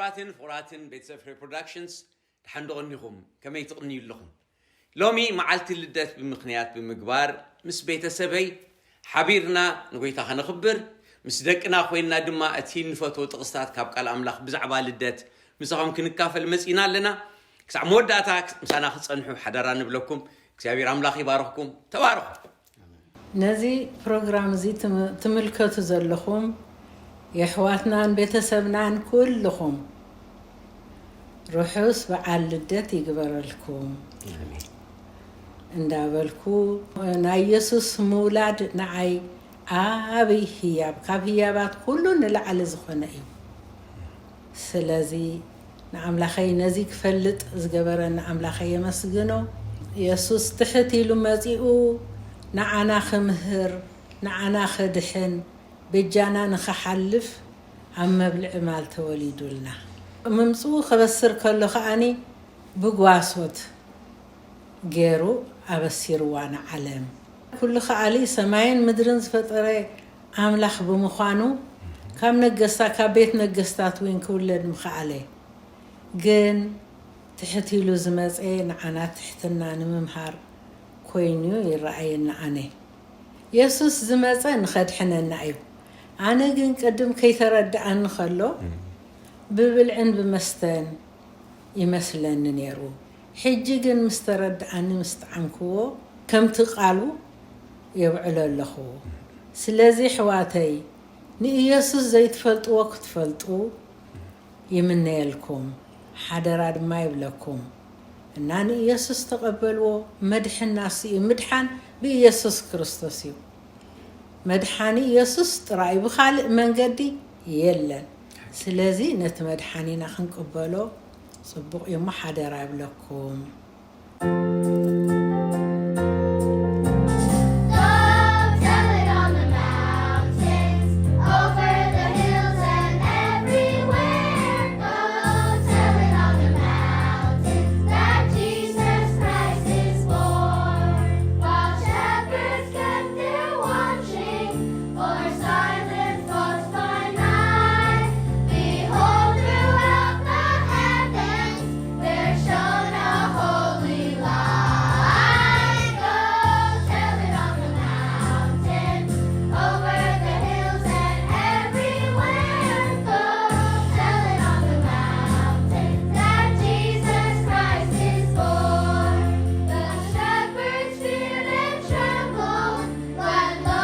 ኣትን ፍቑራትን ቤተሰብ ፍሬ ፕሮዳክሽንስ፣ ደሓን ዶ ቐኒኹም? ከመይ ትቕንዩ ኣለኹም? ሎሚ መዓልቲ ልደት ብምኽንያት ብምግባር፣ ምስ ቤተሰበይ ሓቢርና ንጎይታ ኸነኽብር፣ ምስ ደቅና ኮይንና ድማ እቲ እንፈትዎ ጥቕስታት ካብ ቃል ኣምላኽ ብዛዕባ ልደት ምሳኹም ክንካፈል መጺና ኣለና። ክሳዕ መወዳእታ ምሳና ክትጸንሑ ሓደራ ንብለኩም። እግዚኣብሔር ኣምላኽ ይባርኽኩም። ተባረኹ። ነዚ ፕሮግራም እዚ ትም- ትምልከቱ ዘለኹም የሕዋትናን ቤተሰብናን ኩልኹም ርሑስ በዓል ልደት ይግበረልኩም እንዳበልኩ፣ ናይ የሱስ ምውላድ ንዓይ ዓብይ ህያብ፣ ካብ ህያባት ኩሉ ንላዕሊ ዝኾነ እዩ። ስለዚ ንኣምላኸይ ነዚ ክፈልጥ ዝገበረኒ ኣምላኸይ የመስግኖ። የሱስ ትሕት ኢሉ መጺኡ ንዓና ክምህር፣ ንዓና ክድሕን፣ በጃና ንኽሓልፍ ኣብ መብልዒ ማል ተወሊዱልና። ምምጽኡ ከበስር ከሎ ከኣኒ ብጓሶት ገይሩ ኣበሲርዋ ንዓለም። ኩሉ ከኣሊ ሰማይን ምድርን ዝፈጠረ ኣምላኽ ብምዃኑ ካብ ነገስታት፣ ካብ ቤት ነገስታት እውን ክውለድ ምኸኣለ። ግን ትሕት ኢሉ ዝመጸ ንዓና ትሕትና ንምምሃር ኮይኑ ይረኣየኒ ኣነ። የሱስ ዝመጸ ንኸድሕነና እዩ። ኣነ ግን ቅድም ከይተረድኣኒ ከሎ ብብልዕን ብመስተን ይመስለኒ ነይሩ። ሕጂ ግን ምስ ተረድኣኒ ምስ ጠዓምክዎ ከምቲ ቃሉ የብዕሎ ኣለኹ። ስለዚ ኣሕዋተይ ንኢየሱስ ዘይትፈልጥዎ ክትፈልጡ ይምነየልኩም፣ ሓደራ ድማ ይብለኩም። እና ንኢየሱስ ተቐበልዎ፣ መድሕንና እሱ እዩ። ምድሓን ብኢየሱስ ክርስቶስ እዩ። መድሓኒ ኢየሱስ ጥራይ፣ ብኻልእ መንገዲ የለን። ስለዚ ነቲ መድሓኒና ክንቅበሎ ጽቡቕ እዩ እሞ ሓደራ ይብለኩም። Go tell it on the mountains, over the hills and everywhere. Go tell it on the mountains that Jesus Christ is born. While shepherds kept their watching, for signs and thoughts by night, behold, throughout the heavens there shone a holy light. Go tell it on the mountain, over the hills and everywhere. Go tell it on the mountain that Jesus Christ is born. The shepherds feared and trembled when lo,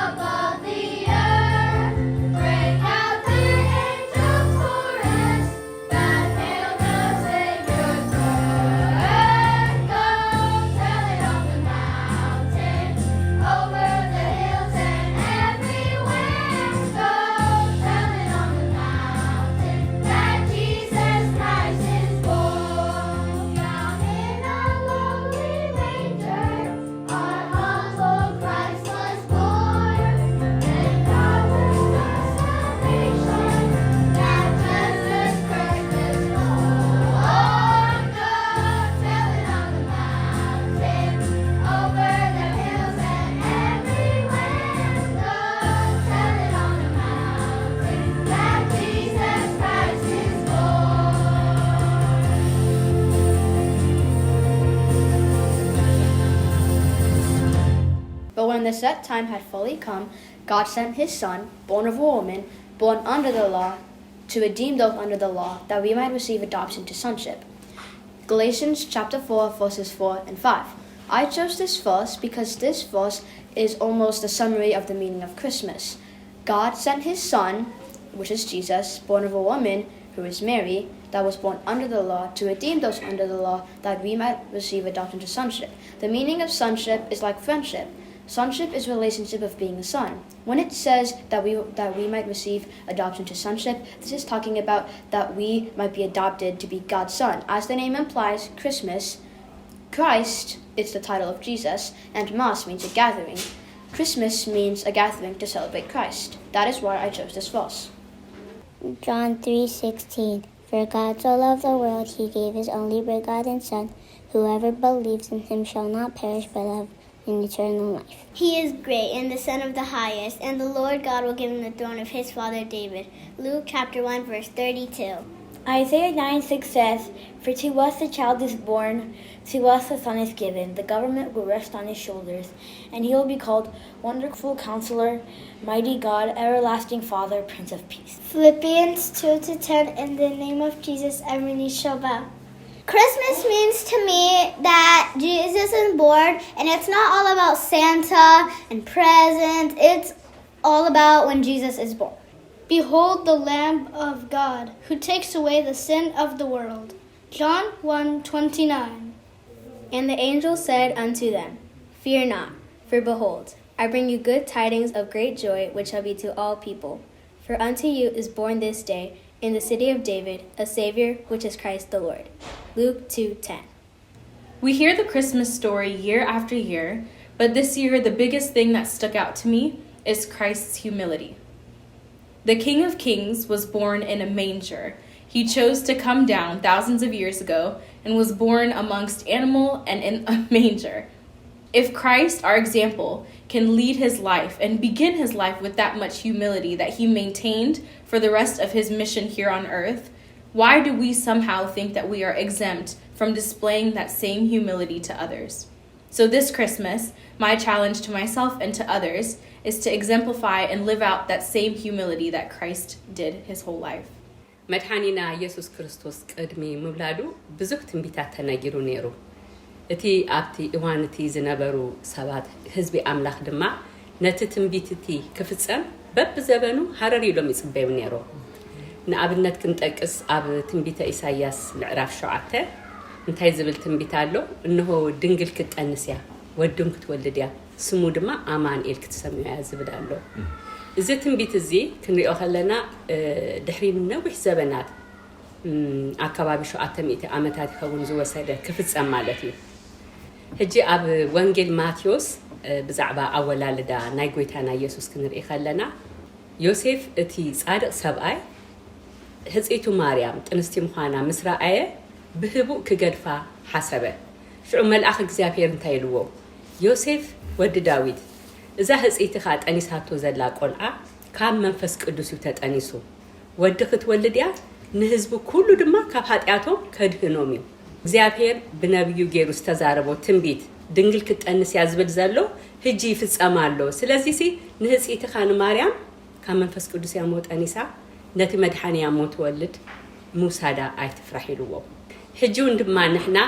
above the earth rang out the angel chorus that hailed the Savior's birth. Go tell it on the mountain, over the hills and everywhere. Go tell it on the mountain that Jesus Christ is born. Down in a lowly manger, our humble Christ was born, and ours the salvation that blesses Christmas morn. Go tell it on the mountain, over the hills and everywhere. Go tell it on the mountain that Jesus Christ is born. But when the set time had fully come, God sent his Son, born of a woman, born under the law, to redeem those under the law, that we might receive adoption to sonship. Galatians chapter four, verses four and five. I chose this verse because this verse is almost the summary of the meaning of Christmas. God sent his Son, which is Jesus, born of a woman, who is Mary, that was born under the law, to redeem those under the law, that we might receive adoption to sonship. The meaning of sonship is like friendship. Sonship is relationship of being a son. When it says that we that we might receive adoption to sonship, this is talking about that we might be adopted to be God's son. As the name implies, Christmas, Christ is the title of Jesus, and Mas means a gathering. Christmas means a gathering to celebrate Christ. That is why I chose this verse. John three sixteen. For God so loved the world, he gave his only begotten Son. Whoever believes in him shall not perish but have an eternal life. He is great and the Son of the Highest, and the Lord God will give him the throne of his father David. Luke chapter one, verse thirty-two. Isaiah nine six says, "For to us a child is born, to us a son is given. The government will rest on his shoulders, and he will be called Wonderful Counselor, Mighty God, Everlasting Father, Prince of Peace." Philippians two to ten, in the name of Jesus, every knee shall bow. Christmas means to me that Jesus is born, and it's not all about Santa and presents. It's all about when Jesus is born. Behold the Lamb of God, who takes away the sin of the world. John one twenty-nine. And the angel said unto them, "Fear not, for behold, I bring you good tidings of great joy, which shall be to all people. For unto you is born this day in the city of David a Savior, which is Christ the Lord." Luke two ten. We hear the Christmas story year after year, but this year the biggest thing that stuck out to me is Christ's humility. The King of Kings was born in a manger. He chose to come down thousands of years ago and was born amongst animal and in a manger. If Christ, our example, can lead his life and begin his life with that much humility that he maintained for the rest of his mission here on earth, why do we somehow think that we are exempt from displaying that same humility to others? So this Christmas, my challenge to myself and to others is to exemplify and live out that same humility that Christ did his whole life. መድሓኒና ኢየሱስ ክርስቶስ ቅድሚ ምውላዱ ብዙሕ ትንቢታት ተነጊሩ ነይሩ። እቲ ኣብቲ እዋን እቲ ዝነበሩ ሰባት፣ ህዝቢ ኣምላኽ ድማ ነቲ ትንቢት እቲ ክፍጸም በብዘበኑ ሃረር ኢሎም ይጽበዩ ነይሮም። ንኣብነት ክንጠቅስ፣ ኣብ ትንቢተ ኢሳይያስ ምዕራፍ ሸውዓተ እንታይ ዝብል ትንቢት ኣሎ? "እንሆ ድንግል ክትጠንስ እያ፣ ወድን ክትወልድ እያ፣ ስሙ ድማ ኣማንኤል ክትሰምዮ እያ" ዝብል ኣሎ። እዚ ትንቢት እዚ ክንሪኦ ከለና፣ ድሕሪ ነዊሕ ዘበናት፣ ኣብ ከባቢ ሸውዓተ ሚእቲ ዓመታት ይኸውን ዝወሰደ ክፍጸም ማለት እዩ። ሕጂ ኣብ ወንጌል ማቴዎስ ብዛዕባ ኣወላልዳ ናይ ጎይታና ኢየሱስ ክንርኢ ከለና፣ ዮሴፍ እቲ ጻድቕ ሰብኣይ፣ ህጽይቱ ማርያም ጥንስቲ ምዃና ምስ ረኣየ፣ ብህቡእ ክገድፋ ሓሰበ። ሽዑ መልኣኽ እግዚኣብሔር እንታይ ኢልዎ? "ዮሴፍ ወዲ ዳዊት፣ እዛ ህጽይትኻ ጠኒሳቶ ዘላ ቆልዓ ካብ መንፈስ ቅዱስ እዩ ተጠኒሱ። ወዲ ክትወልድ እያ፣ ንህዝቡ ኩሉ ድማ ካብ ሓጢኣቶም ከድህኖም እዩ።" እግዚኣብሔር ብነቢዩ ገይሩ ዝተዛረቦ ትንቢት፣ ድንግል ክትጠንስ እያ ዝብል ዘሎ፣ ህጂ ይፍጸም ኣሎ። ስለዚሲ ንህጽይትኻ ንማርያም ካብ መንፈስ ቅዱስ እያ እሞ ጠኒሳ፣ ነቲ መድሓኒ እያ እሞ ትወልድ፣ ምውሳዳ ኣይትፍራሕ ኢልዎ። ሕጂ እውን ድማ ንሕና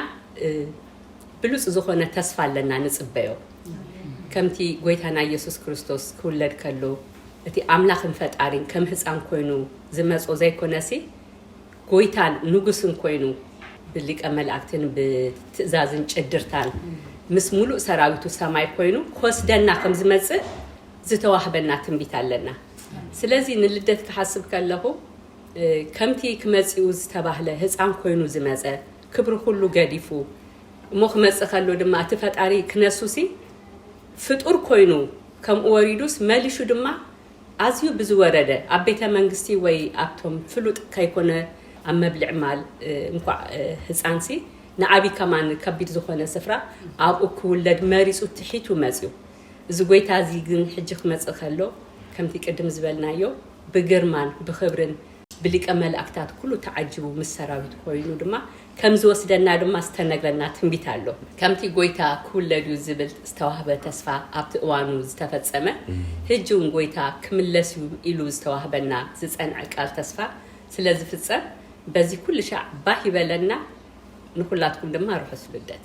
ብሉጽ ዝኾነ ተስፋ ኣለና ንጽበዮ። ከምቲ ጎይታና ኢየሱስ ክርስቶስ ክውለድ ከሎ፣ እቲ ኣምላኽን ፈጣሪን ከም ህፃን ኮይኑ ዝመጾ ዘይኮነሲ፣ ጎይታን ንጉስን ኮይኑ ብሊቀ መላእክትን ብትእዛዝን ጭድርታን ምስ ሙሉእ ሰራዊቱ ሰማይ ኮይኑ ክወስደና ከም ዝመጽእ ዝተዋህበና ትንቢት ኣለና። ስለዚ ንልደት ክሓስብ ከለኹ፣ ከምቲ ክመጽኡ ዝተባህለ ህፃን ኮይኑ ዝመጸ፣ ክብሪ ኩሉ ገዲፉ እሞ ክመጽእ ከሎ ድማ እቲ ፈጣሪ ክነሱሲ ፍጡር ኮይኑ ከምኡ ወሪዱስ መሊሹ ድማ ኣዝዩ ብዝወረደ ኣብ ቤተ መንግስቲ ወይ ኣብቶም ፍሉጥ ከይኮነ ኣብ መብልዕ ማል፣ እንኳዕ ህፃንሲ ንዓብይ ከማን ከቢድ ዝኾነ ስፍራ ኣብኡ ክውለድ መሪጹ ትሒቱ መጽዩ። እዚ ጎይታ እዚ ግን ሕጂ ክመጽእ ከሎ ከምቲ ቅድም ዝበልናዮ ብግርማን ብኽብርን ብሊቀ መላእክታት ኩሉ ተዓጂቡ ምስ ሰራዊት ኮይኑ ድማ ከም ዝወስደና ድማ ዝተነግረና ትንቢት ኣሎ። ከምቲ ጎይታ ክውለድ እዩ ዝብል ዝተዋህበ ተስፋ ኣብቲ እዋኑ ዝተፈጸመ፣ ሕጂ እውን ጎይታ ክምለስ እዩ ኢሉ ዝተዋህበና ዝጸንዐ ቃል ተስፋ ስለ ዝፍጸም፣ በዚ ኩሉ ሻዕ ባህ ይበለና። ንኹላትኩም ድማ ርሑስ ልደት።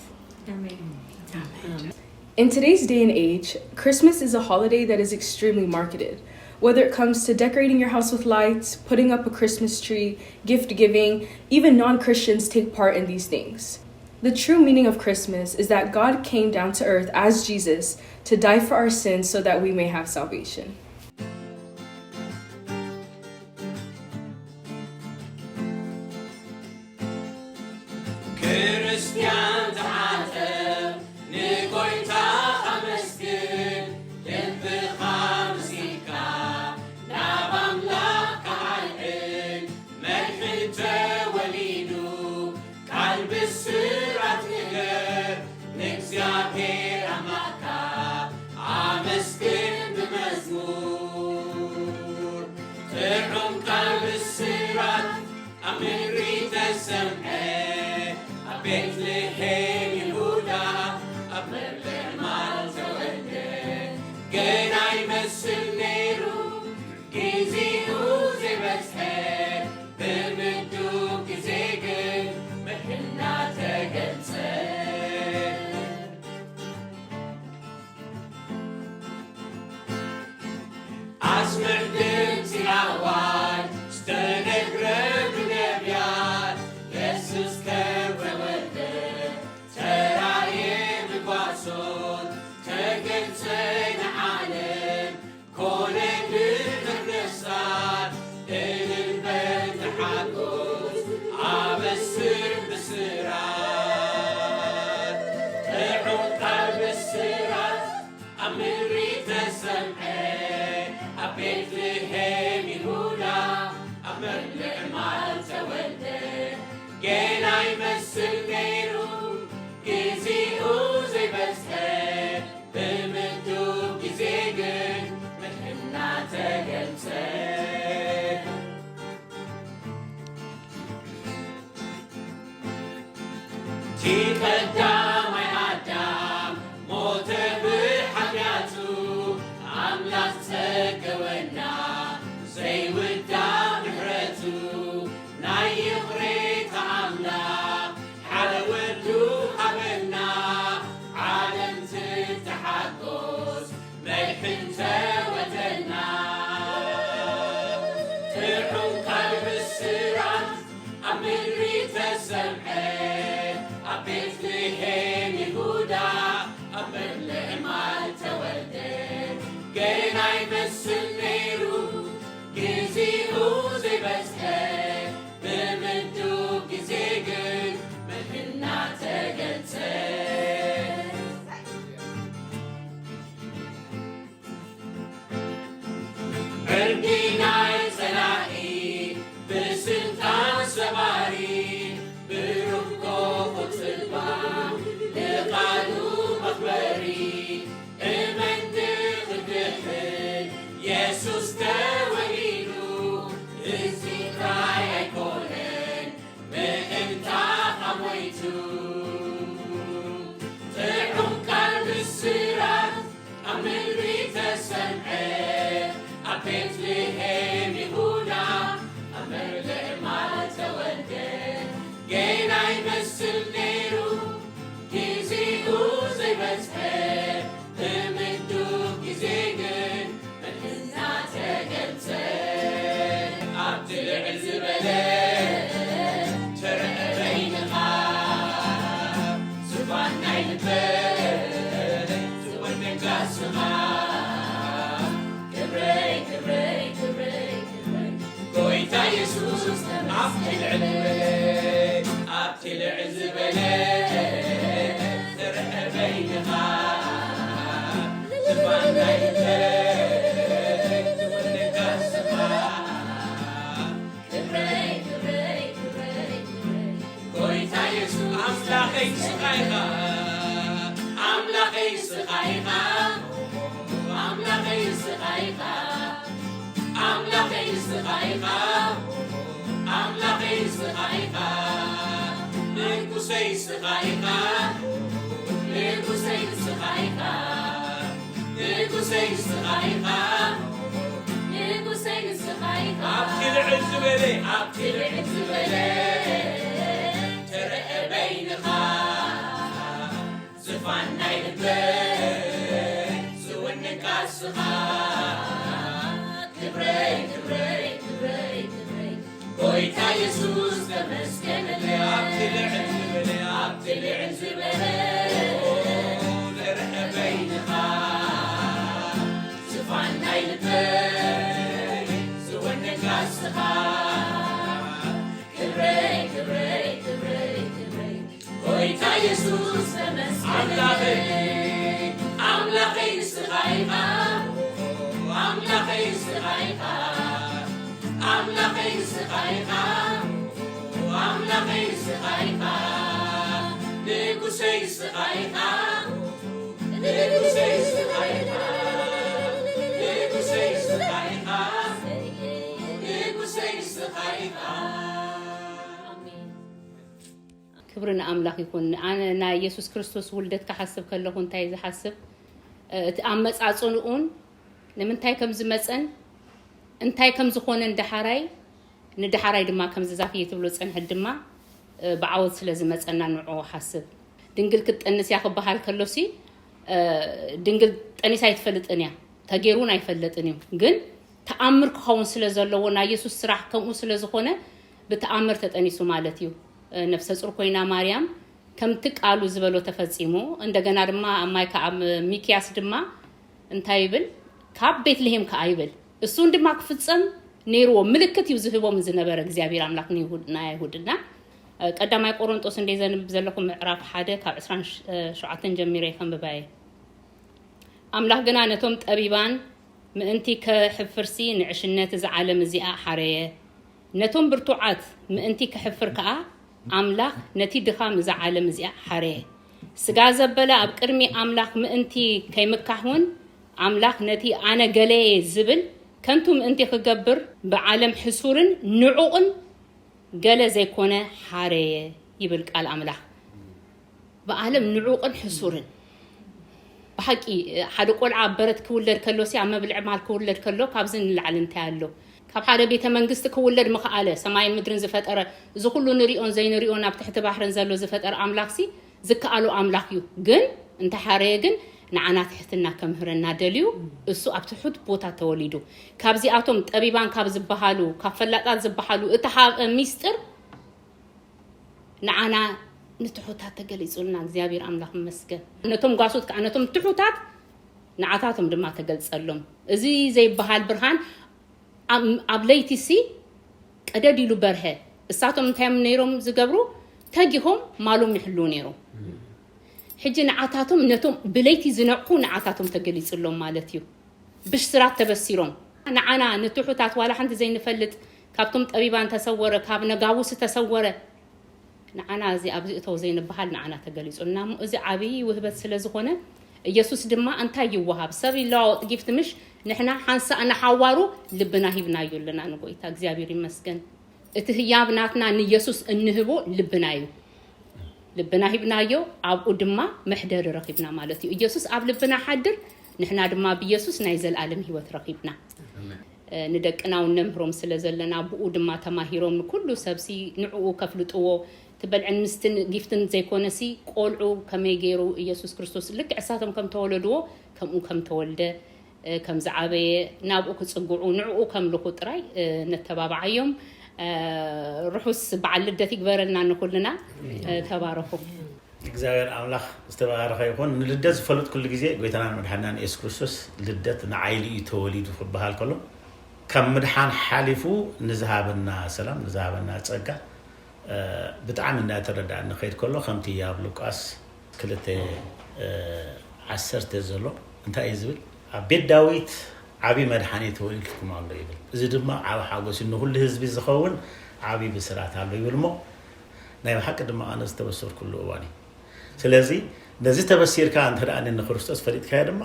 In today's day and age, Christmas is a holiday that is extremely marketed. Whether it comes to decorating your house with lights, putting up a Christmas tree, gift giving, even non Christians take part in these things. The true meaning of Christmas is that God came down to earth as Jesus to die for our sins so that we may have salvation. ክርስትያን ተዓጠቕ፣ ንጎይታኻ ኣመስግን፣ ልብኻ መሲልካ ናብ ኣምላኽካ ኣልዕል። መድሕን ተወሊዱ፣ ቃል ብስራት ንገር፣ ንእግዚኣብሔር ኣምላኽካ ኣመስግን ብመዝሙር። ኣስምዕ ድምጺ ኣዋጅ ዝተነግረ ብነቢያት፣ የሱስ ከም ተወልደ ተራእየ ብጓሶት፣ ተገልጸ ንዓለም ኮነ ንኽርሳት፣ እልል በል ተሓጎስ ኣበስር ብስራት። ጥዑም ቃል ብስራት ኣብ ምድሪ ተሰምዐ፣ ኣብ ቤትልሄም ይሁዳ ኣብ መብልዕ ማል ተወልደ። ገና ይመስል ነይሩ ግዜኡ ዘይበጽሐ፣ ብምዱብ ግዜ ግን መድሕንና ተገልጸ። እቲ ቀዳማይ ኣዳም ሞተ ብሓጢኣቱ፣ ኣምላኽ ጸገወና ዘይውዳእ ምሕረቱ። ናይ ይቕሬታ ኣምላኽ ሓደ ወዱ ሃበና፣ ዓለም ትተሓጎስ መድሕን ተወልደልና። ጥዑም ቃል ብስራት ኣብ ምድሪ ተሰምዐ፣ ኣብ ቤትልሄም ይሁዳ ኣብ መብልዕ ማል ተወልደ። ገና ይመስል ነይሩ ግዜኡ ዘይበጽሐ፣ ብምዱብ ግዜ ግን መድሕንና ተገልጸ። ዕርዲ ናይ ጸላኢ ብስልጣን ሰባሪ፣ ብሩህ ኮኾብ ጽባሕ ንቓሉ መኽበሪ። እመን ንኽድሕን የሱስ ተወሊዱ፣ እዚ ጥራይ ኣይኮነን ምእንታኻ ሞይቱ። ጥዑም ቃል ብስራት ኣብ ምድሪ ተሰምዐ፣ ኣብ ቤትልሄም ይሁዳ ኣብ መብልዕ ማል ተወልደ። ገና ይመስል ነይሩ ግዜኡ ዘይበጽሐ፣ ብምዱብ ግዜ ግን መድሕንና ተገልጸ። ኣብቲ ልዕል ዝበለ ተረአ በይንኻ፣ ዙፋን ናይ ልበይ ዝወነንካ ስኻ። ክብረይ፣ ክብረይ፣ ክብረይ፣ ክብረይ፣ ጎይታ የሱስ ኣብቲ ልዕል ዝበለ፣ ኣብቲ ልዕል ዝበለ ተረአ በይንኻ፣ ዝፋን ናይ ልበይ ዝወነንካ ስኻ። ክብረይ፣ ክብረይ፣ ክብረይ፣ ክብረይ፣ ጎይታ የሱስ ኣምላኸይ ስኻ ኢኻ፣ ኣምላኸይ ስኻ ኢኻ፣ ኣምላኸይ ስኻ ኢኻ። ኣምላኸይ ንስኻ ኢኻ፣ ኣምላኸይ ንስኻ ኢኻ፣ ንጉሰይ ንስኻ ኢኻ፣ ንጉሰይ ንስኻ ኢኻ፣ ንጉሰይ ንስኻ ኢኻ፣ ንጉሰይ ንስኻ ኢኻ። ኣብቲ ልዕል ዝበለ፣ ኣብቲ ልዕል ዝበለ ተረአ በይንኻ። ዝፋን ናይ ልበይ ዝውንንካ ስኻ። ክብረይ፣ ክብረይ፣ ክብረይ፣ ክብረይ፣ ጎይታ የሱስ ተመስገነለይ። ኣብቲ ልዕል ዝበለ፣ ኣብቲ ልዕል ዝበለ ዝረአ በይንኻ። ዝፋን ናይ ልበይ ዝውንንካ ስኻ። ክብረይ፣ ክብረይ፣ ክብረይ፣ ክብረይ፣ ጎይታ የሱስ ተመስገን። ኣምላኸይ፣ ኣምላኸይ ንስኻ ኢኻ፣ ኣምላኸይ ንስኻ ኢኻ፣ ኣምላኸይ ንስኻ ኢኻ፣ ኣምላኸይ ንስኻ ኢኻ፣ ንጉሰይ ንስኻ ኢኻ፣ ንጉሰይ ንስኻ ኢኻ፣ ንጉሰይ ንስኻ ኢኻ፣ ንጉሰይ ንስኻ ኢኻ። ኣሜን። ክብሪ ንኣምላኽ ይኹን። ኣነ ናይ የሱስ ክርስቶስ ውልደት ክሓስብ ከለኹ እንታይ ዝሓስብ፣ እ፣ እቲ ኣመጻጽንኡን ንምንታይ ከም ዝመጸን እንታይ ከም ዝኾነን ደሓራይ፣ ንደሓራይ ድማ ከም ዝዛፍ እየ ትብሎ ጸንሐት ድማ፣ እ፣ ብዓወት ስለ ዝመጸና ንዕኡ ሓስብ። ድንግል ክትጠንስ እያ ክበሃል ከሎሲ፣ እ፣ ድንግል ጠኒሳ ኣይትፈልጥን እያ፣ ተገይሩን ኣይፈለጥን እዩ። ግን ተኣምር ክኸውን ስለ ዘለዎ፣ ናይ የሱስ ስራሕ ከምኡ ስለ ዝኾነ፣ ብተኣምር ተጠኒሱ ማለት እዩ። ነፍሰ ፁር ኮይና ማርያም ከምቲ ቃሉ ዝበሎ ተፈጺሙ። እንደገና ድማ ኣብ ማይ ከኣ ሚክያስ ድማ እንታይ ይብል? ካብ ቤትልሄም ከኣ ይብል። እሱን ድማ ክፍጸም ነይርዎ። ምልክት እዩ ዝህቦም ዝነበረ እግዚኣብሔር ኣምላኽ ንይሁድ-፣ ናይ ኣይሁድና። ቀዳማይ ቆሮንጦስ እንደ ዘንብብ ዘለኹ ምዕራፍ ሓደ ካብ ዕስራን ሸውዓተን ጀሚረ ይኸንብባየ። ኣምላኽ ግና ነቶም ጠቢባን ምእንቲ ከሕፍርሲ ንዕሽነት እዛ ዓለም እዚኣ ሓረየ። ነቶም ብርቱዓት ምእንቲ ከሕፍር ከኣ ኣምላኽ ነቲ ድኻም እዛ ዓለም እዚኣ ሓረየ። ስጋ ዘበለ ኣብ ቅድሚ ኣምላኽ ምእንቲ ከይምካሕውን ኣምላኽ ነቲ ኣነ ገለየ ዝብል ከንቱ ምእንቲ ክገብር ብዓለም ሕሱርን ንዑቕን ገለ ዘይኮነ ሓረየ ይብል ቃል ኣምላኽ። ብዓለም ንዑቕን ሕሱርን። ብሓቂ ሓደ ቆልዓ ኣብ በረት ክውለድ ከሎ ሲ ኣብ መብልዒ ማል ክውለድ ከሎ ካብዚ ንላዕሊ እንታይ ኣሎ? ካብ ሓደ ቤተ መንግስቲ ክውለድ ምኽኣለ ሰማይን ምድርን ዝፈጠረ፣ እዚ ኩሉ ንሪኦን ዘይንሪኦን ኣብ ትሕቲ ባሕርን ዘሎ ዝፈጠረ ኣምላኽ ሲ ዝከኣሎ ኣምላኽ እዩ። ግን እንተሓረየ ግን ንዓና ትሕትና ከምህረና ደልዩ እሱ ኣብ ትሑት ቦታ ተወሊዱ። ካብዚኣቶም ጠቢባን ካብ ዝበሃሉ ካብ ፈላጣት ዝበሃሉ እቲ ሓብአ ሚስጥር ንዓና ንትሑታት ተገሊጹልና እግዚኣብሔር ኣምላኽ ይመስገን። ነቶም ጓሶት ከዓ ነቶም ትሑታት ንዓታቶም ድማ ተገልጸሎም። እዚ ዘይበሃል ብርሃን ኣብ ለይቲ ሲ ቀደድ ኢሉ በርሀ። እሳቶም እንታይ እዮም ነይሮም ዝገብሩ? ተጊሆም ማሎም ይሕልዉ ነይሮም። ሕጂ ንዓታቶም ነቶም ብለይቲ ዝነቕሑ ንዓታቶም ተገሊጹሎም ማለት እዩ። ብስራት ተበሲሮም ንዓና ንትሑታት ዋላ ሓንቲ ዘይንፈልጥ ካብቶም ጠቢባን ተሰወረ፣ ካብ ነጋውስ ተሰወረ። ንዓና እዚ ኣብዚ እተው ዘይንበሃል ንዓና ተገሊጹልና እሞ እዚ ዓብዪ ውህበት ስለ ዝኾነ ኢየሱስ ድማ እንታይ ይወሃብ ሰብ ይለዋወጥ ጊፍት ምሽ ንሕና ሓንሳእ ንሓዋሩ ልብና ሂብናዮ ኣለና ንጎይታ እግዚኣብሔር ይመስገን። እቲ ህያብ ናትና ንኢየሱስ እንህቦ ልብና እዩ። ልብና ሂብናዮ ኣብኡ ድማ መሕደሪ ረኺብና ማለት እዩ። ኢየሱስ ኣብ ልብና ሓድር ንሕና ድማ ብኢየሱስ ናይ ዘለኣለም ህይወት ረኺብና። ንደቅና እውን ነምህሮም ስለ ዘለና ብኡ ድማ ተማሂሮም ንኩሉ ሰብሲ ንዕኡ ከፍልጥዎ ትበልዕን ምስትን ጊፍትን ዘይኮነሲ ቆልዑ ከመይ ገይሩ ኢየሱስ ክርስቶስ ልክዕ እሳቶም ከም ተወለድዎ ከምኡ ከም ተወልደ ከም ዝዓበየ ናብኡ ክጽግዑ ንዕኡ ከምልኹ ጥራይ ነተባብዓዮም። ርሑስ በዓል ልደት ይግበረልና ንኩልና። ተባረኹ። እግዚኣብሔር ኣምላኽ ዝተባረኸ ይኹን። ንልደት ዝፈልጥ ኩሉ ግዜ ጎይታናን መድሓናን የሱስ ክርስቶስ ልደት ንዓይሉ እዩ ተወሊዱ ክበሃል ከሎ ካብ ምድሓን ሓሊፉ ንዝሃበና ሰላም ንዝሃበና ጸጋ ብጣዕሚ እንዳተረዳእ ንኸይድ ከሎ ከምቲ ኣብ ሉቃስ ክልተ ዓሰርተ ዘሎ እንታይ እዩ ዝብል? ኣብ ቤት ዳዊት ዓብዪ መድሓኒ ተወሊድኩም ኣሎ ይብል። እዚ ድማ ዓብ ሓጎስ እዩ፣ ንኹሉ ህዝቢ ዝኸውን ዓብዪ ብስራት ኣሎ ይብል እሞ ናይ ብሓቂ ድማ ኣነ ዝተበሰርኩሉ እዋን እዩ። ስለዚ ነዚ ተበሲርካ እንተ ደኣ ንክርስቶስ ፈሊጥካዮ ድማ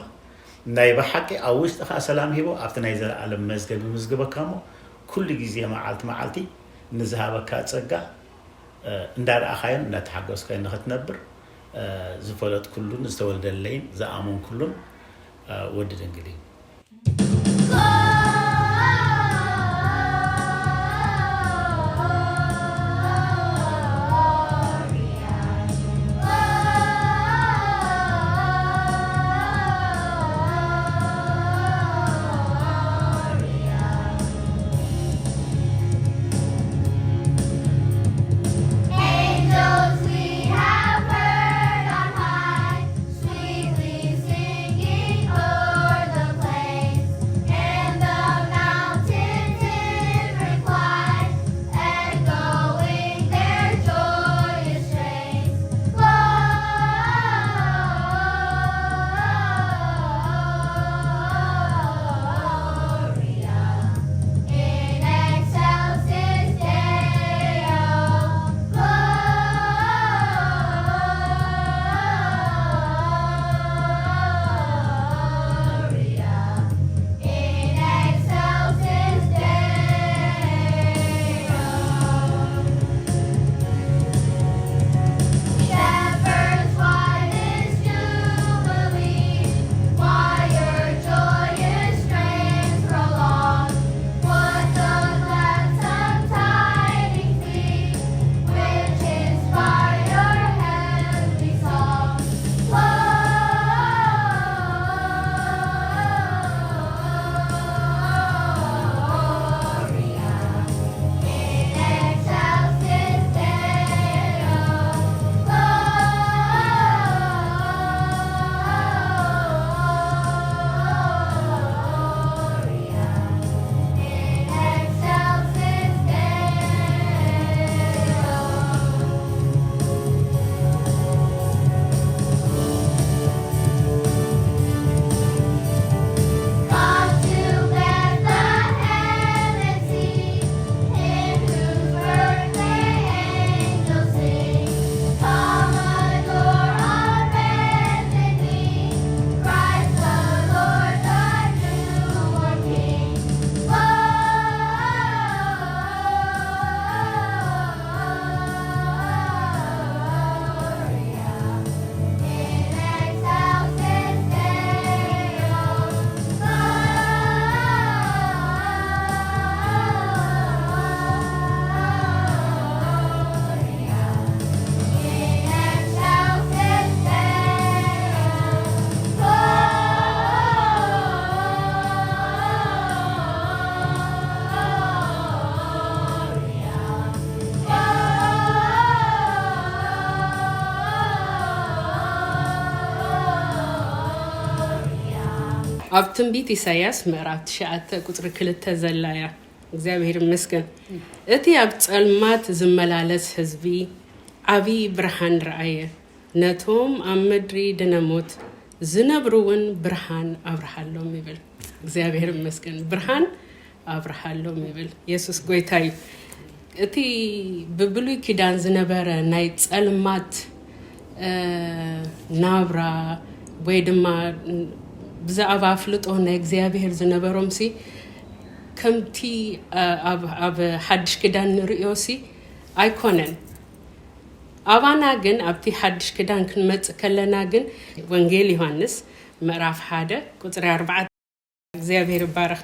ናይ ብሓቂ ኣብ ውሽጥኻ ሰላም ሂቦ ኣብቲ ናይ ዘለኣለም መዝገብ ይምዝግበካ እሞ ኩሉ ግዜ መዓልቲ መዓልቲ ንዝሃበካ ጸጋ እንዳረኣኻዮን እንዳተሓጎስካዮን ንኽትነብር ዝፈለጥኩሉን ዝተወልደለይን ዝኣመንኩሉን ወዲ ድንግል እዩ። ኣብ ትንቢት ኢሳይያስ ምዕራፍ ትሽዓተ ቁጽሪ ክልተ ዘላ እያ። እግዚኣብሔር ይመስገን። እቲ ኣብ ጸልማት ዝመላለስ ህዝቢ ዓቢ ብርሃን ረኣየ፣ ነቶም ኣብ ምድሪ ድነሞት ዝነብሩ እውን ብርሃን ኣብርሃሎም ይብል። እግዚኣብሔር ይመስገን። ብርሃን ኣብርሃሎም ይብል። የሱስ ጎይታ እዩ። እቲ ብብሉይ ኪዳን ዝነበረ ናይ ጸልማት፣ እ፣ ናብራ ወይ ድማ ብዛዕባ ኣፍልጦ ናይ እግዚኣብሔር ዝነበሮምሲ ከምቲ፣ እ፣ ኣብ፣ ኣብ ሓድሽ ኪዳን ንርእዮሲ ኣይኮነን። ኣባና ግን ኣብቲ ሓድሽ ኪዳን ክንመጽእ ከለና ግን ወንጌል ዮሃንስ ምዕራፍ ሓደ ቁጽሪ ኣርባዕተ እግዚኣብሔር ይባረኽ።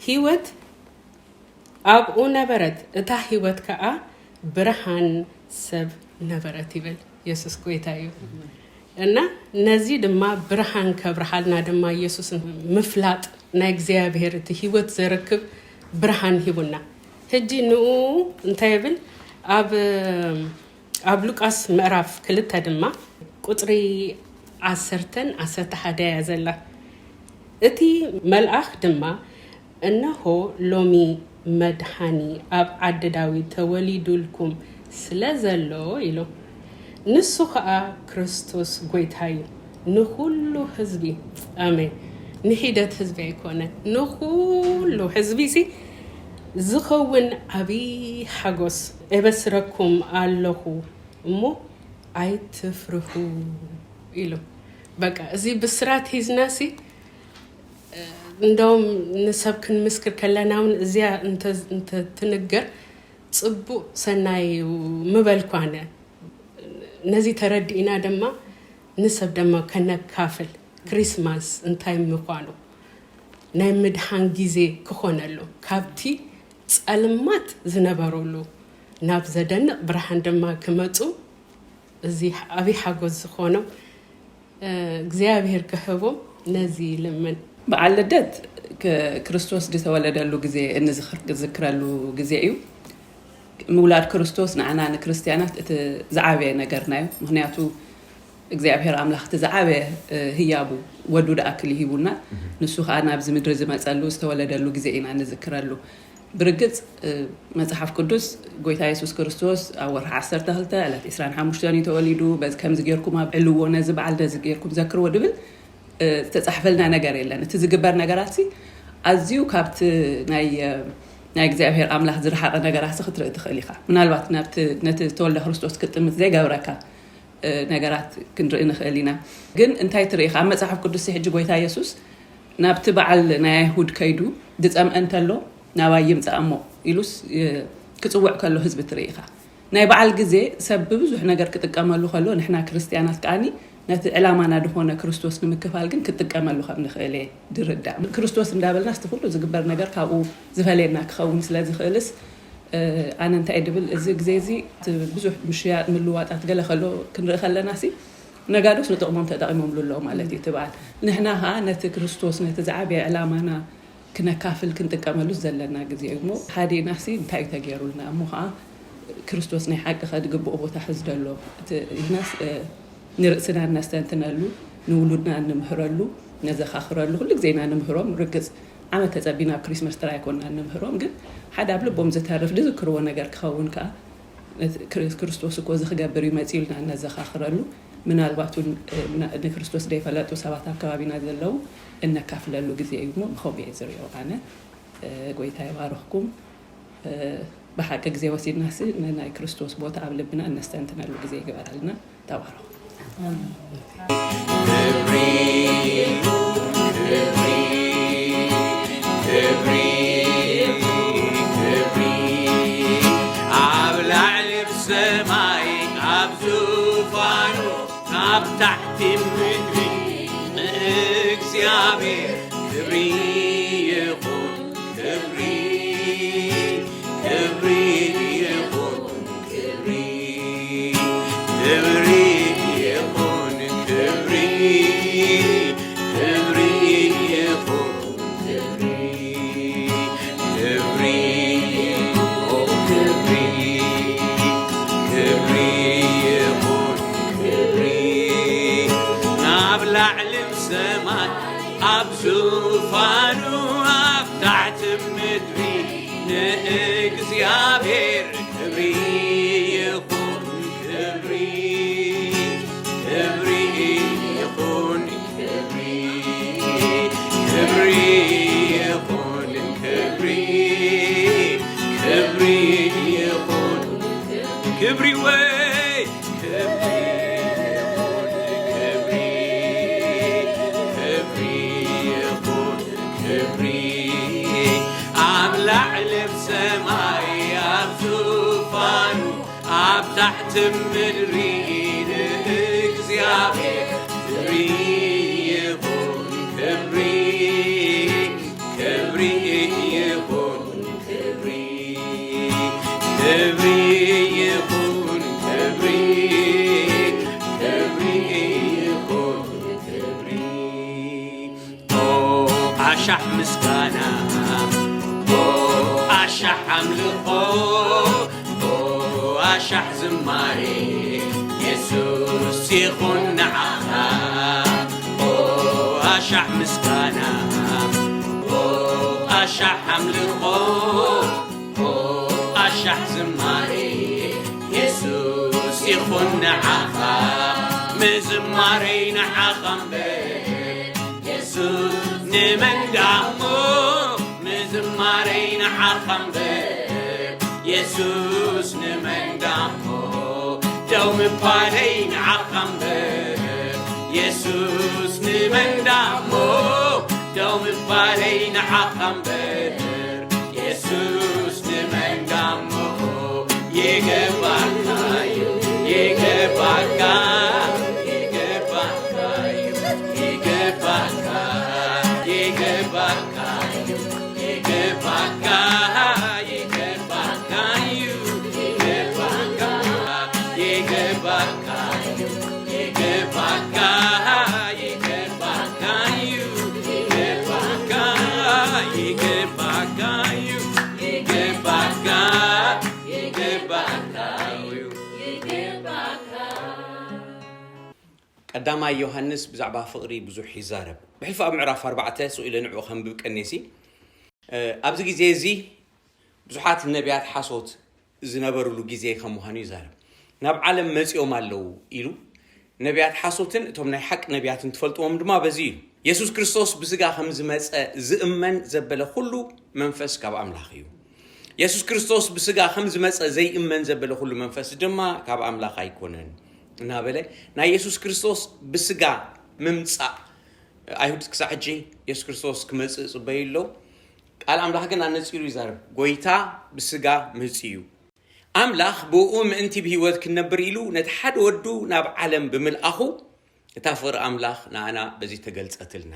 ህይወት ኣብኡ ነበረት፣ እታ ህይወት ከኣ ብርሃን ሰብ ነበረት ይብል። የሱስ ጎይታ እዩ። እና ነዚ ድማ ብርሃን ከብርሃልና ድማ የሱስ ምፍላጥ ናይ እግዚኣብሔር እቲ ህይወት ዘረክብ ብርሃን ሂቡና። ሕጂ ንኡ እንታይ ይብል? ኣብ፣ ኣብ ሉቃስ ምዕራፍ ክልተ ድማ ቁጽሪ ዓሰርተን ዓሰርተ ሓደ እያ ዘላ። እቲ መልኣኽ ድማ፣ "እነሆ ሎሚ መድሓኒ ኣብ ዓዲ ዳዊት ተወሊዱልኩም ስለ ዘሎ" ኢሉ። ንሱ ኸኣ ክርስቶስ ጐይታ እዩ፣ ንኹሉ ህዝቢ። ኣሜን። ንሒደት ህዝቢ ኣይኮነን፣ ንኹሉ ህዝቢሲ ዝኸውን ዓብዪ ሓጎስ እበስረኩም ኣለኹ እሞ ኣይትፍርሁ ኢሉ። በቃ እዚ ብስራት ሒዝናሲ፣ እንደውም ንሰብ ክንምስክር ከለና እውን እዚኣ እንተ-፣ እንተትንገር ጽቡቕ ሰናይ እዩ ምበልኩ ኣነ። ነዚ ተረዲእና ድማ ንሰብ ድማ ከነካፍል፣ ክሪስማስ እንታይ ምዃኑ፣ ናይ ምድሓን ግዜ ክኾነሉ፣ ካብቲ ጸልማት ዝነበሩሉ ናብ ዘደንቕ ብርሃን ድማ ክመጹ፣ እዚ ዓብዪ ሓጎስ ዝኾኖም፣ እ፣ እግዚኣብሔር ክህቦም ነዚ ይልምን። በዓል ልደት ክ-፣ ክርስቶስ ዝተወለደሉ ግዜ እንዝኽር-፣ ዝክረሉ ግዜ እዩ። ምውላድ ክርስቶስ ንዓና ንክርስትያናት እቲ ዝዓበየ ነገርና እዩ። ምኽንያቱ እግዚኣብሔር ኣምላኽ እቲ ዝዓበየ፣ እ፣ ህያቡ ወዱ ደኣ ክሊ ሂቡና፣ ንሱ ኸኣ ናብዚ ምድሪ ዝመጸሉ ዝተወለደሉ ግዜ ኢና ንዝክረሉ። ብርግጽ፣ እ፣ መጽሓፍ ቅዱስ ጎይታ የሱስ ክርስቶስ ኣብ ወርሒ ዓሰርተ ክልተ ዕለት ዕስራን ሓሙሽተን እዩ ተወሊዱ። በዚ ከምዚ ጌርኩም ኣብዕልዎ፣ ነዚ በዓል ነዚ ጌርኩም ዘክርዎ ድብል፣ እ፣ ዝተጻሕፈልና ነገር የለን። እቲ ዝግበር ነገራትሲ ኣዝዩ ካብቲ ናይ፣ እ፣ ናይ እግዚኣብሔር ኣምላኽ ዝረሓቐ ነገራትሲ ክትርኢ ትኽእል ኢኻ። ምናልባት ናብቲ፣ ነቲ ዝተወልደ ክርስቶስ ክትጥምት ዘይገብረካ፣ እ፣ ነገራት ክንርኢ ንኽእል ኢና። ግን እንታይ ትርኢ ኢኻ? ኣብ መጽሓፍ ቅዱስሲ ሕጂ ጎይታ የሱስ ናብቲ በዓል ናይ ኣይሁድ ከይዱ ዝጸምአ እንተሎ ናባይ ይምጻእ እሞ ኢሉስ፣ እ፣ ክጽውዕ ከሎ ህዝቢ ትርኢ ኢኻ። ናይ በዓል ግዜ ሰብ ብብዙሕ ነገር ክጥቀመሉ ከሎ፣ ንሕና ክርስትያናት ከኣኒ ነቲ ዕላማና ዝኾነ ክርስቶስ ንምክፋል ግን ክጥቀመሉ ከም ንኽእል እየ ድርዳእ። ክርስቶስ እንዳበልና እቲ ኩሉ ዝግበር ነገር ካብኡ ዝፈለየና ክኸውን ስለ ዝኽእልስ፣ እ፣ ኣነ እንታይ ድብል፣ እዚ ግዜ እዚ እቲ ብዙሕ ምሽያጥ ምልዋጣት ገለ ከሎ ክንርኢ ከለና ሲ፣ ነጋዶስ ንጥቕሞም ተጠቒሞምሉ ኣለዉ ማለት እዩ እቲ በዓል። ንሕና ኸኣ ነቲ ክርስቶስ፣ ነቲ ዝዓበየ ዕላማና ክነካፍል ክንጥቀመሉ ዘለና ግዜ እዩ እሞ፣ ሃዲእናሲ እንታይ እዩ ተገይሩልና እሞ ኸዓ ክርስቶስ ናይ ሓቂ ከድግብኦ ቦታ ሕዚ ደሎ። እቲ ኢልናስ፣ እ፣ ንርእስና እነስተንትነሉ፣ ንውሉድና እንምህረሉ፣ ነዘኻኽረሉ፣ ኩሉ ግዜ ኢና ንምህሮም። ርግጽ ዓመት ተጸቢና ኣብ ክሪስመስ ጥራይ ኣይኮንና እንምህሮም፣ ግን ሓደ ኣብ ልቦም ዝተርፍ ዝዝክርዎ ነገር ክኸውን ከኣ፣ ነቲ ክሪ-፣ ክርስቶስ እኮ እዚ ክገብር እዩ መጺኡ ኢልና እነዘኻኽረሉ፣ ምናልባት እውን፣ እ፣ ና-፣ ንክርስቶስ ዘይፈለጡ ሰባት ኣብ ከባቢና ዘለዉ እነካፍለሉ ግዜ እዩ እሞ፣ ብኸምኡ እየ ዝሪኦ ኣነ። እ፣ ጎይታ ይባርኽኩም። እ፣ ብሓቂ ግዜ ወሲድናሲ ንናይ ክርስቶስ ቦታ ኣብ ልብና እነስተንትነሉ ግዜ ይግበረልና። ተባረኹ። ክብሪ፣ ክብሪ፣ ክብሪ፣ ክብሪ ኣብ ላዕሊ ብሰማይ ኣብ ዙፋኑ፣ ኣብ ታሕቲ ምድሪ ንእግዚኣብሔር ክብሪ ይኹን። ክብሪ፣ ክብሪ ይኹን። ክብሪ፣ ክብሪ ይኹን፣ ክብሪ፣ ክብሪ ይኹን፣ ክብሪ፣ ክብሪ፣ ኦ፣ ክብሪ፣ ክብሪ ይኹን፣ ክብሪ፣ ንእግዚኣብሔር ክብሪ ይኹን፣ ክብሪ፣ ክብሪ ይኹን፣ ክብሪ፣ ክብሪ ይኹን፣ ክብሪ፣ ክብሪ ይኹን፣ ክብሪ ወይ ክብሪ ይኹን፣ ክብሪ፣ ክብሪ ይኹን፣ ክብሪ ኣብ ላዕሊ ኣብ ሰማይ ኣብ ዙፋኑ ኣብ ታሕቲ ምድሪ ንእግዚኣብሔር ክብሪ ይኹን፣ ክብሪ፣ ክብሪ ይኹን፣ ክብሪ፣ ክብሪ ይኹን፣ ክብሪ፣ ክብሪ ይኹን፣ ክብሪ። ኦ ኣሻሕ ምስጋና፣ ኦ ኣሻሕ ኣምልኾ፣ ኦ ኣሻሕ ዝማሬ የሱስ ይኹን ንዓኻ። ኦ ኣሻሕ ምስጋና፣ ኦ ኣሻሕ ኣምልኾ፣ ኦ ኣሻሕ ዝማሬ የሱስ ይኹን ንዓኻ። ምዝማሬይ ንዓኻ እምበር የሱስ ንመን ዳሞ፣ ምዝማሬይ ንዓኻ እምበር የሱስ ንመን ዳሞ፣ ደው ምባለይ ንዓኻ እምበር የሱስ ንመን ዳሞ፣ ደው ምባለይ ንዓኻ እምበር የሱስ ንመን ዳሞ። ይገባካ እዩ፣ ይገባካ፣ ይገባካ እዩ፣ ይገባካ፣ ይገባካ እዩ፣ ይገባካ፣ ይገባካ እዩ፣ ይገባካ፣ ይገባካ እዩ፣ ይገባካ፣ ይገባካ እዩ፣ ይገባካ፣ ይገባካ እዩ፣ ይገባካ፣ ይገባካ እዩ፣ ይገባካ። ቀዳማይ ዮሃንስ ብዛዕባ ፍቕሪ ብዙሕ ይዛረብ። ብሕልፊ ኣብ ምዕራፍ ኣርባዕተ ስቕ ኢለ ንዕኡ ከንብብ ቀኔሲ፣ እ፣ ኣብዚ ግዜ እዚ ብዙሓት ነቢያት ሓሶት ዝነበሩሉ ግዜ ከም ምዃኑ ይዛረብ። ናብ ዓለም መጺኦም ኣለዉ ኢሉ፣ ነቢያት ሓሶትን እቶም ናይ ሓቂ ነቢያትን ትፈልጥዎም ድማ በዚ እዩ። የሱስ ክርስቶስ ብስጋ ከም ዝመጸ ዝእመን ዘበለ ኩሉ መንፈስ ካብ ኣምላኽ እዩ። የሱስ ክርስቶስ ብስጋ ከም ዝመጸ ዘይእመን ዘበለ ኩሉ መንፈስ ድማ ካብ ኣምላኽ ኣይኮነን እናበለ፣ ናይ የሱስ ክርስቶስ ብስጋ ምምጻእ፣ ኣይሁድ ክሳዕ ሕጂ የሱስ ክርስቶስ ክመጽእ ጽበዩ ኣለዉ። ቃል ኣምላኽ ግን ኣነጺሩ ይዛረብ። ጎይታ ብስጋ መጺኡ እዩ። ኣምላኽ ብእኡ ምእንቲ ብህይወት ክንነብር ኢሉ ነቲ ሓደ ወዱ ናብ ዓለም ብምልኣኹ፣ እታ ፍቕሪ ኣምላኽ ንኣና በዚ ተገልጸትልና።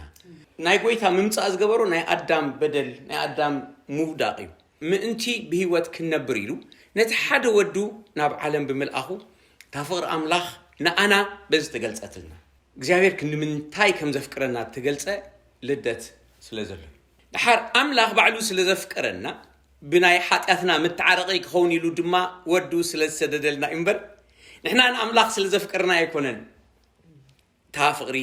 ናይ ጎይታ ምምጻእ ዝገበሮ ናይ ኣዳም በደል፣ ናይ ኣዳም ምውዳቕ እዩ። ምእንቲ ብህይወት ክንነብር ኢሉ ነቲ ሓደ ወዱ ናብ ዓለም ብምልኣኹ፣ እታ ፍቕሪ ኣምላኽ ንኣና በዚ ተገልጸትልና። እግዚኣብሔር ክንዲ ምንታይ ከም ዘፍቅረና እተገልጸ ልደት ስለ ዘሎ እዩ። ደሓር ኣምላኽ ባዕሉ ስለ ዘፍቀረና፣ ብናይ ሓጢኣትና መተዓረቒ ክኸውን ኢሉ ድማ ወዱ ስለ ዝሰደደልና እዩ እምበር፣ ንሕና ንኣምላኽ ስለ ዘፍቀርና ኣይኮነን። እታ ፍቕሪ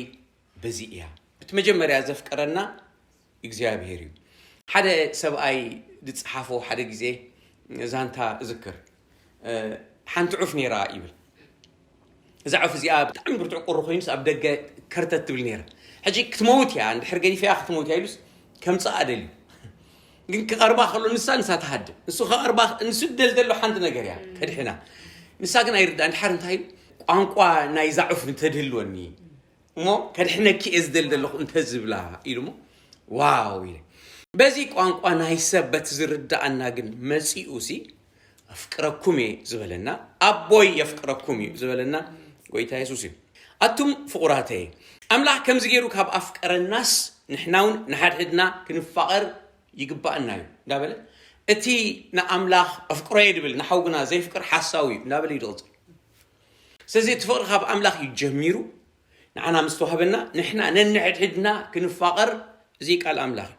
በዚ እያ። እቲ መጀመርያ ዘፍቀረና እግዚኣብሔር እዩ። ሓደ ሰብኣይ ዝጸሓፎ ሓደ ግዜ ዛንታ እዝክር። እ፣ ሓንቲ ዑፍ ነይራ ይብል። እዛ ዑፍ እዚኣ ብጣዕሚ ብርቱዕ ቁሪ ኮይኑስ ኣብ ደገ ከርተት ትብል ነይራ። ሕጂ ክትመውት እያ፣ እንድሕር ገዲፈያ ክትመውት እያ ኢሉስ ከምጽኣ ደልዩ። ግን ክቐርባ ከሎ ንሳ፣ ንሳ ትሃድም። ንሱ ከቐርባ፣ ንሱ ዝደል ዘሎ ሓንቲ ነገር እያ፣ ከድሕና። ንሳ ግን ኣይርዳእን። ድሓር እንታይ ኢሉ? ቋንቋ ናይዛ ዑፍ እንተድህልወኒ እሞ ከድሕነኪ እየ ዝደል ዘለኹ እንተዝብላ ኢሉ እሞ፣ ዋው ኢለ። በዚ ቋንቋ ናይ ሰብ በቲ ዝርድኣና ግን መጺኡ ሲ፣ ኣፍቅረኩም እየ ዝበለና፣ ኣቦይ የፍቅረኩም እዩ ዝበለና ጎይታ የሱስ እዩ። ኣቱም ፍቑራተየ፣ ኣምላኽ ከምዚ ገይሩ ካብ ኣፍቀረናስ፣ ንሕና እውን ንሓድሕድና ክንፋቐር ይግባኣና እዩ እንዳበለ፣ እቲ ንኣምላኽ ኣፍቅሮየ ድብል ንሓው ግና ዘይፍቅር ሓሳዊ እዩ እንዳበለ እዩ ዝቕጽል። ስለዚ እቲ ፍቕሪ ካብ ኣምላኽ እዩ ጀሚሩ፣ ንዓና ምስ ተዋህበና፣ ንሕና ነንሕድሕድና ክንፋቐር እዚ ቃል ኣምላኽ እዩ።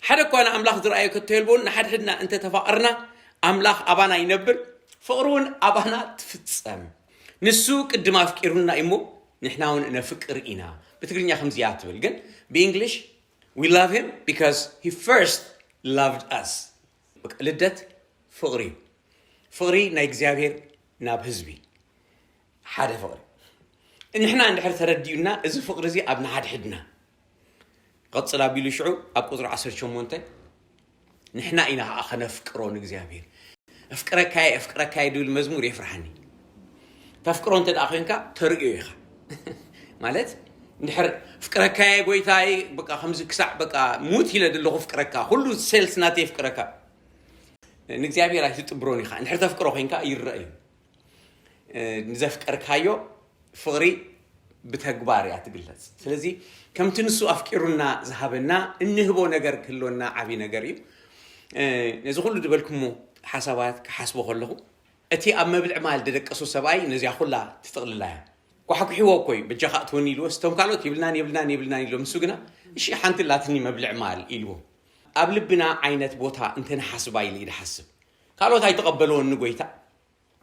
ሓደ እኳ ንኣምላኽ ዝረኣዮ ከቶ የልቦን፣ ንሓድሕድና እንተ ተፋቐርና፣ ኣምላኽ ኣባና ይነብር፣ ፍቕሪ እውን ኣባና ትፍጸም። ንሱ ቅድም ኣፍቂሩና እዩ እሞ፣ ንሕና እውን ነፍቅር ኢና። ብትግርኛ ከምዚ እያ ትብል፣ ግን ብእንግሊሽ፣ "We love him because he first loved us." በቃ ልደት ፍቕሪ እዩ። ፍቕሪ ናይ እግዚኣብሔር ናብ ህዝቢ ሓደ ፍቕሪ። ንሕና እንድሕር ተረዲኡና እዚ ፍቕሪ እዚ ኣብ ንሓድሕድና ቀጽል ኣቢሉ ሽዑ ኣብ ቁፅሪ ዓሰርተ ሸሞንተ ንሕና ኢና ከዓ ከነፍቅሮ ንእግዚኣብሔር። ኣፍቅረካየ ኣፍቅረካየ ድብል መዝሙር የፍርሓኒ። ተፍቅሮ እንተ ደኣ ኮንካ ተርእዮ ኢኻ ማለት እንድሕር ፍቅረካየ ጎይታይ በቃ ከምዚ ክሳዕ በቃ ሙት ኢለ ዘለኹ ፍቅረካ ኩሉ ሴልስ ናተይ ፍቅረካ። ንእግዚኣብሔር ኣይትጥብሮን ኢኻ። እንድሕር ተፍቅሮ ኮንካ ይረአ እዩ። ንዘፍቀርካዮ ፍቕሪ ብተግባር እያ ትግለጽ። ስለዚ ከምቲ ንሱ ኣፍቂሩና ዝሃበና እንህቦ ነገር ክህልወና ዓብዪ ነገር እዩ። ነዚ ኩሉ ዝበልኩሞ ሓሳባት ክሓስቦ ከለኹ እቲ ኣብ መብልዕ ማል ዝደቀሱ ሰብኣይ ነዚኣ ኩላ ትጥቕልላ እያ። ጓሕጉሕዎ እኮ እዩ በጃኻ እትወኒ ኢልዎ ስቶም ካልኦት የብልናን የብልናን የብልናን ኢሎ ምሱ ግና እሺ ሓንቲ ላትኒ መብልዕ ማል ኢልዎ። ኣብ ልብና ዓይነት ቦታ እንተንሓስባ ኢለ ይድሓስብ ካልኦት ኣይተቐበልዎን ንጎይታ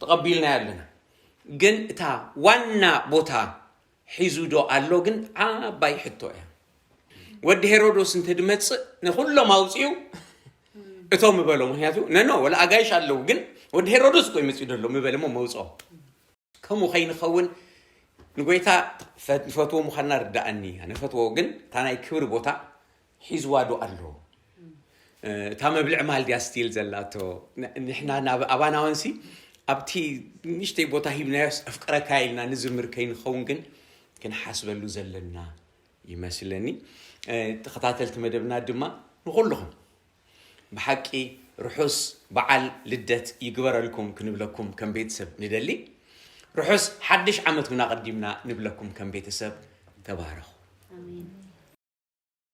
ተቐቢልናዮ ኣለና። ግን እታ ዋና ቦታ ሒዙ ዶ ኣሎ ግን ዓባይ ሕቶ እያ። ወዲ ሄሮዶስ እንተ ድመጽእ ንኹሎም ኣውፅኡ እቶም ምበሎ። ምክንያቱ ነኖ ወላ ኣጋይሽ ኣለዉ ግን ወዲ ሄሮዶስ እኮ ይመፅኡ ደሎ ምበለ ሞ መውፅኦ። ከምኡ ከይንኸውን ንጎይታ ንፈትዎ ምዃንና ርዳእኒ። ነፈትዎ ግን እታ ናይ ክብሪ ቦታ ሒዝዋ ዶ ኣሎ? እታ መብልዕ ማል ድያ ስቲል ዘላቶ? ንሕና ናብ ኣባናውንሲ ኣብቲ ንእሽተይ ቦታ ሂብናዮስ ኣፍቅረካ ኢልና ንዝምር ከይንኸውን ግን ክንሓስበሉ ዘለና ይመስለኒ። ተኸታተልቲ መደብና ድማ ንኹልኹም ብሓቂ ርሑስ በዓል ልደት ይግበረልኩም ክንብለኩም ከም ቤተሰብ ንደሊ። ርሑስ ሓድሽ ዓመት እውን ኣቐዲምና ንብለኩም ከም ቤተሰብ። ተባረኹ።